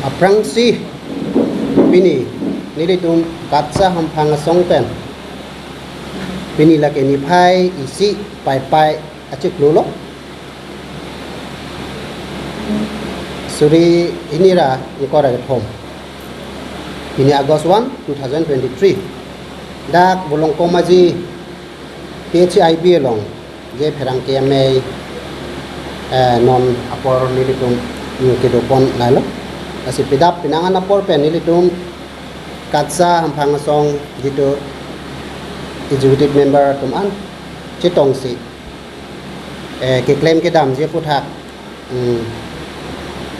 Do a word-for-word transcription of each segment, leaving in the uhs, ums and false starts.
Aphrangsi pini nelitum KATSA hamphang asong pen pini lake niphai isi Paipai achiklo lo. Suri hini ra ingkoi ra kethom. Pini August one, two thousand twenty-three. Dak Bolong Komaji P H I B along je pherangke amei, eh, non apor nelitum, mm, kedopon lahelo. Lasi pidap penang an apor pen nelitum KATSA hamphang asong jitu executive member atum an chetongsi, eh, keklem kedamji aphuthak, mm,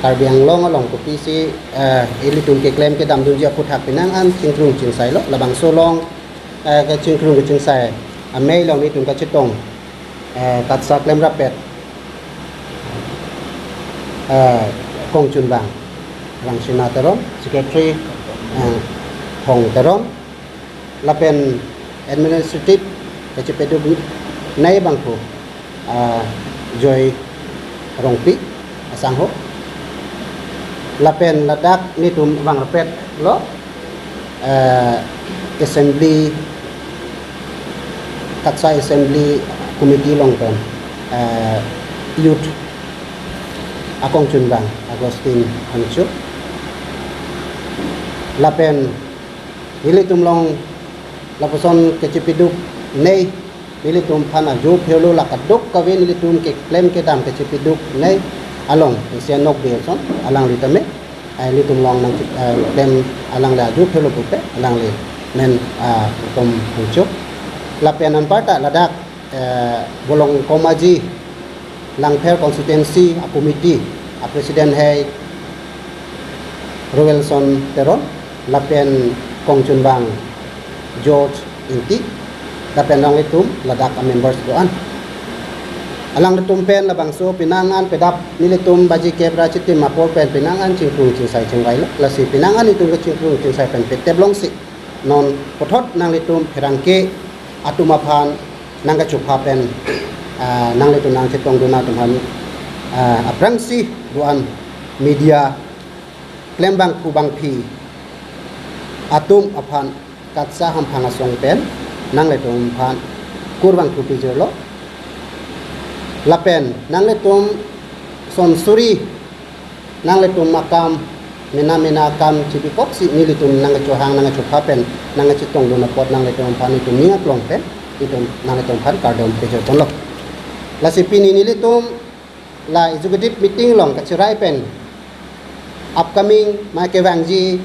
Karbi Anglong along kopisi, eh, ilitum keklem kedamdunji aphuthak penang an chingkrung chingsai lo, labangso along, eh, kachingkrung kachingsai amei along nelitum kachetong, eh, KATSA klemrappet, eh, kongchunbang Rangsina Teron, secretary, eh, Hong Teron, lapen administrative kachepaduk nei abangphu, ah, Joy Rongpi asangho. Lapen ladak nelitum vangrappet lo, eh, assembly, KATSA assembly committee along pen, eh, youth akongchunbang Augustine Phangcho. Lapen nelitum along lapuson kachepaduk nei, nelitum aphan ajo phelo, la kadokave nelitum keklem kedam kachepaduk nei along Asian Nok Bielson alangli tame, eh, nelitum along nang, eh, klem alangli ajo phelo pupe alangli men, ah, Tom Phangcho. Lapen anparta ladak, eh, Bolong Komaji Langpher constituency a committee a president hai Roelson Teron, lapen kongchunbang George Ingti, lapen alanglitum ladak a members do-an. Alanglitum pen labangso penang an pidap nelitum baji kep ra chitim apor pen penang an chingkrung chingsai chingvai lo. Lasi penang an itum kachingkrung chingsai pen petep longsi non puthot nanglitum pherangke atum aphan nangkachopha pen, ah, nanglitum nangchetongdun atum aphan, ah, aphrangsi do-an media klembangphu bangphi atum aphan KATSA hamphang asong pen nanglitum aphan kurvangthu pijirlo. Lapen nanglitum son suri nanglitum akam, mena mena akam chibikoksi nelitum nangkachohang nangkachopha pen nangkachetongdun apot nanglitum aphan itum ning aklong pen itum nanglitum aphan kardom pejirponlo. Lasi pini nelitum la executive meeting along kachirai pen upcoming ma kevangji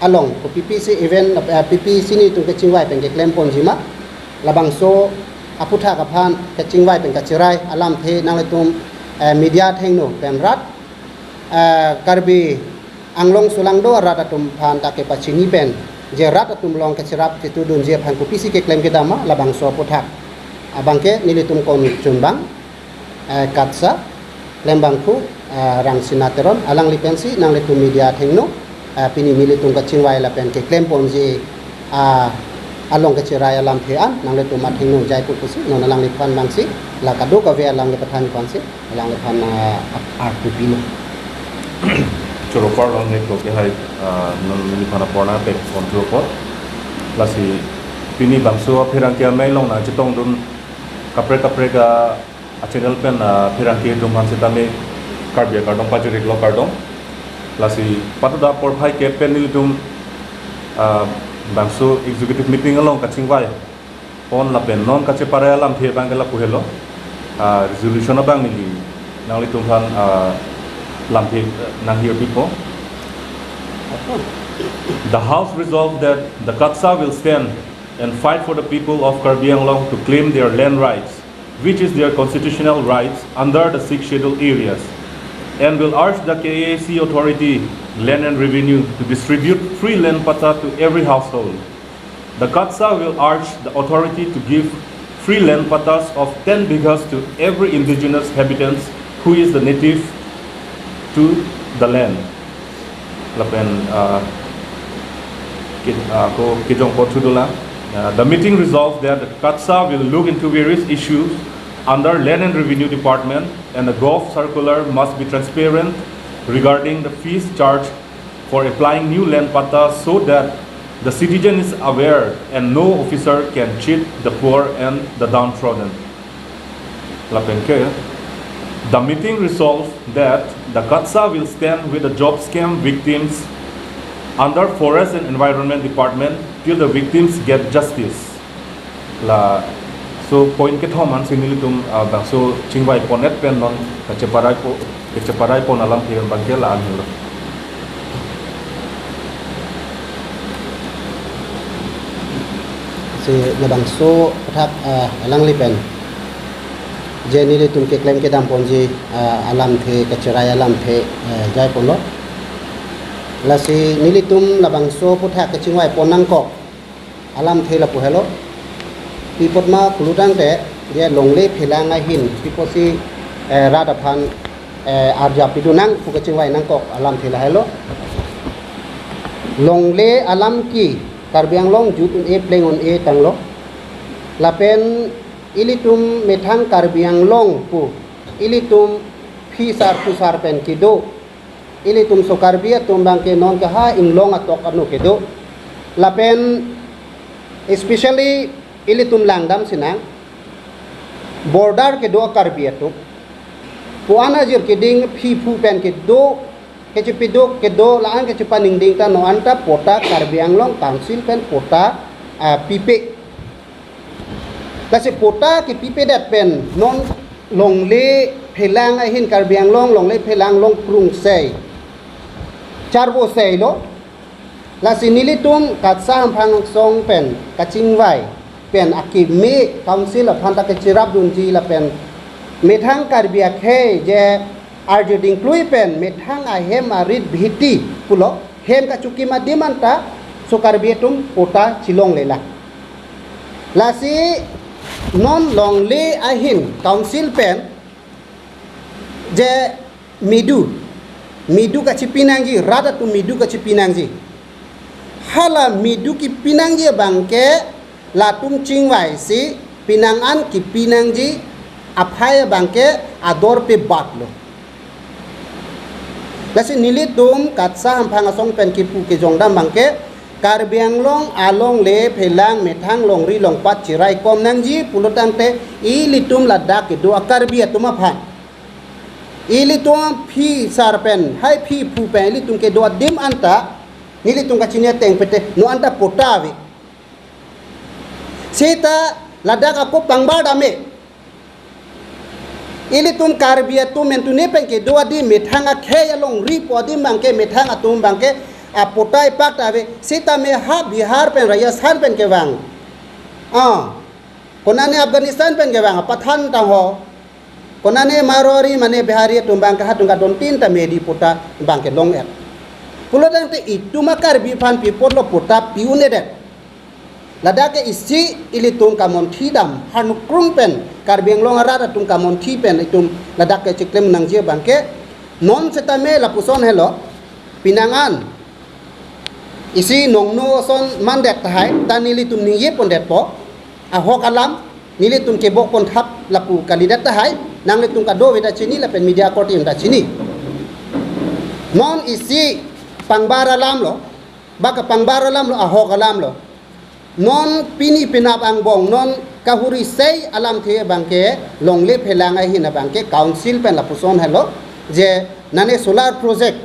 along ko P P C event, eh, P P C nelitum kachingvai pen keklemponji ma, labangso aphuthak aphan kachingvai pen kachirai alamthe nanglitum, eh, media athengno pen rat, eh, Karbi Anglong sulangdo arat atum aphan ta kepachini pen je rat atum along kachirap chetudunji aphan kopisi keklem kedam ma, labangso aphuthak abangke nelitum kongchunbang, eh, KATSA klembangphu, eh, Rangsina Teron alangli pensi nanglitum media athengno, eh, pini nelitum kachingvai lapen keklemponji, ah, along kachirai alamthe an nanglitum athengno jaipo pusi non alangliphan bangsi la kadokave alam kepathan aphansi alangliphan, ah, arpu pilo. Choro kardom nangkok ke hai, ah, non neliphan apor nangpekponji apot. Lasi pini bangso apherangke amei along nangchetongdun kaprek kaprek a, a channel pen, ah, pherangke atum aphan sitame Karbi akardom pajir-iklo, kardom. Lasi patuda porphai kep pen nelitum, ah, bangso executive meeting along kachingvaipon lapen non kacheparai alamthe abangke lapu helo. Ah, resolution abang neli nanglitum aphan, ah, lamthe, eh, nanghirpipo. The House resolved that the KATSA will stand and fight for the people of Karbi Anglong to claim their land rights, which is their constitutional rights under the Sixth Schedule areas, and will urge the K A A C authority, Land and Revenue, to distribute free land patta to every household. The KATSA will urge the authority to give free land pattas of ten bighas to every indigenous habitants who is the native to the land. Lapen, ah, ke-, ah, ko kejongpon thudola. Ah, the meeting resolved that the KATSA will look into various issues under Land and Revenue Department, and the Gov circular must be transparent regarding the fees charged for applying new land patta so that the citizen is aware and no officer can cheat the poor and the downtrodden. Lapen ke, the meeting resolved that the KATSA will stand with the job scam victims under Forest and Environment Department till the victims get justice. Laso point kethom ansi nelitum, ah, bangso chingvai pon-et pen non kacheparai po, kacheparai pon alamthe abangke la-an helo. Si labangso athak, ah, alangli pen je nelitum keklem kedam ponji, ah, alamthe, kacherai alamthe, eh, jai ponlo. Lasi nelitum labangso aputhak kachingvai pon nangkok alamthe lapu helo. Pi apot ma pulotangte, je longle phelang ahin pi apotsi, eh, rat aphan, eh, arja pidun nang pu kachingvai nangkok alamthe lahelo. Longle alam ke Karbi Anglong jut un-e pleng un-e tanglo. Lapen ilitum methang Karbi Anglong pu ilitum phisar phusar pen kedo. Ilitum so Karbi atum abangke non ke ha inglong atok ano kedo. Lapen especially ilitum langdam sinang border kedo a-Karbi atum. Pu-an ajir keding phi phu pen kedo, kechepiduk kedo, la-an kechepaningding ta non anta patta Karbi Anglong Council pen patta, ah, pipe. Lasi patta kepipedet pen non longle phelang ahin Karbi Anglong longle phelang long krung sei, charvo seilo. Lasi nelitum KATSA Hamphang Asong pen kachingvai pen akimi Council aphan ta kacherapdunji lapen methang Karbi akhei je arju dingklui pen methang ahem arit bhiti pulo hem kachukim adim anta so Karbi atum patta chelonglelang. Lasi non longle ahin Council pen je medu, medu kachepi nangji, rat atum medu kachepi nangji. Hala medu kepi nangji abangke latum chingvai si penang an kepi nangji aphai abangke ador pe bat lo. Lasi nelitum KATSA Hamphang Asong pen kipu kejongdam abangke Karbi Anglong alongle phelang methang longri longpat cherai kom nangji pulotangte ilitum ladak kedo a-Karbi atum aphan, ilitum phisar pen, hai phi phu pen ilitum kedo adim anta nelitum kachini ateng pete non anta patta ave. Seta ladak ako pangbar dam-e. Ilitum Karbi atum mentune pen kedo adim methang akhei alongri po adim abangke methang atum abangke apatta ipak ta ave. Seta me ha Bihar pen Rajasthan pen kevang, ah, konane Afghanistan pen kevang Pathan tangho, konane Marwari mane Bihari atum abangke ha tungka dontin ta medi patta abangke long-et. Pulotangte itum a-Karbi aphan pi apotlo patta pi-un-edet. Ladak ke isi ilitum kamonthi dam, ha nukrung pen Karbi Anglong arat atum kamonthi pen itum ladak ke chiklem nangji abangke non setame lapuson helo, penang an isi nongno ason mandet tahai, ta nelitum ningje pondetpo, ahok alam nelitum kebok ponthap lapu kalidet tahai, nanglitum kadokave ta chini lapen media korte ta chini. Non isi pangbar alam lo, ba kepangbar alam lo, ahok alam lo. Non pini penap angbong non kahuri sei alamthe abangke longle phelang ahin abangke Council pen lapuson helo je nane solar project,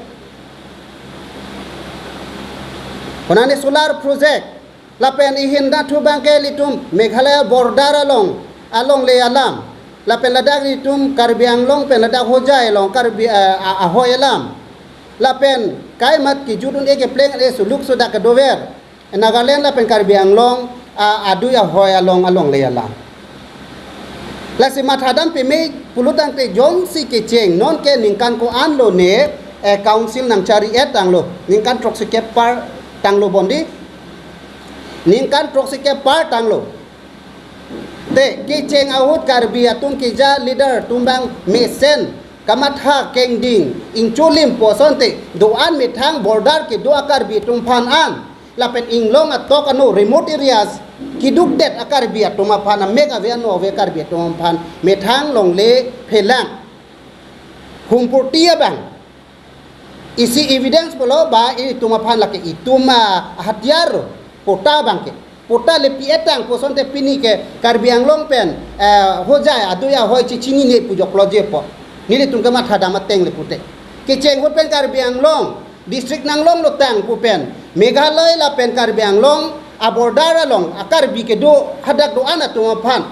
konane solar project lapen ihin dathu abangke ilitum Meghalaya border along alongle alam, lapen ladak ilitum Karbi Anglong pen ladak Hojai along Karbi, eh, a-, ahoi alam, lapen kaimat kejut un-e kepleng e suluk sudak kedover Nagaland lapen Karbi Anglong, ah, adui ahoi along alongle alam. Lasi mathadam peme pulotangte jongsi kecheng non ke ningkan ko-an lo ne, eh, Council nangchari-et tanglo, ningkan throksi kep par tanglo bondi, ningkan throksi kep par tanglo. Te kecheng ahut Karbi atum keja leader atum abang mesen kamatha kengding ingcholim pu asonte do-an methang border kedo a-Karbi atum aphan an lapen inglong atok ano remote areas kedukdet a-Karbi atum aphan, amek ave ano ave Karbi atum aphan methang longle phelang humpurti abang Isi evidence pulo ba itum aphan lake itum, ah, hatiar, patta abangke. Patta le pi-et tang pu asonte pini ke Karbi Anglong pen, eh, Hojai adui ahoi chechinine pu joklo je pu. Nelitum ke mathadam ateng le pute. Kecheng ahut pen Karbi Anglong district nanglonglo tang pu pen Meghalaya lapen Karbi Anglong a-border along a-Karbi kedo hadak do-an atum aphan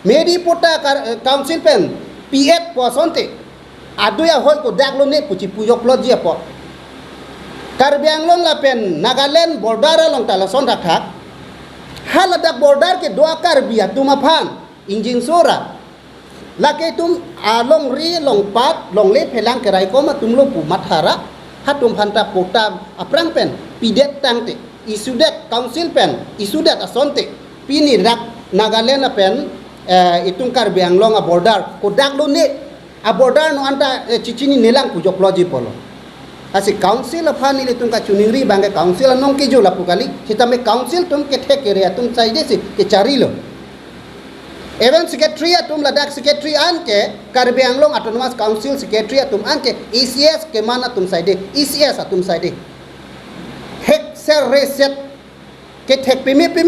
Medi patta kar-, eh, council pen pi-et pu asonte adui ahoi kodak lone pu chipu joklo je pu. Karbi Anglong lapen Nagaland border along ta lason thakthak. Haladak border kedo a-Karbi atum aphan ingjinso ra, lake itum alongri longpat longle phelang keraikom atumlo pu matha ra, halatum aphanta patta aphrang pen pidet tangte, isudet council pen, isudet asonte, pini dak Nagaland lapen, eh, itum Karbi Anglong a-border kodak lone, a-border non anta, eh, chechinine lang pu joklo je pulo. Lasi council aphan nelitum kachiningri abangke council anong kejo lapu kali, sitame council atum kethek kere atum saide si kecharilo. Even secretary atum, ladak secretary anke Karbi Anglong Autonomous Council secretary atum anke A C S keman atum saide, A C S atum saide. Hek ser re set kethek peme peme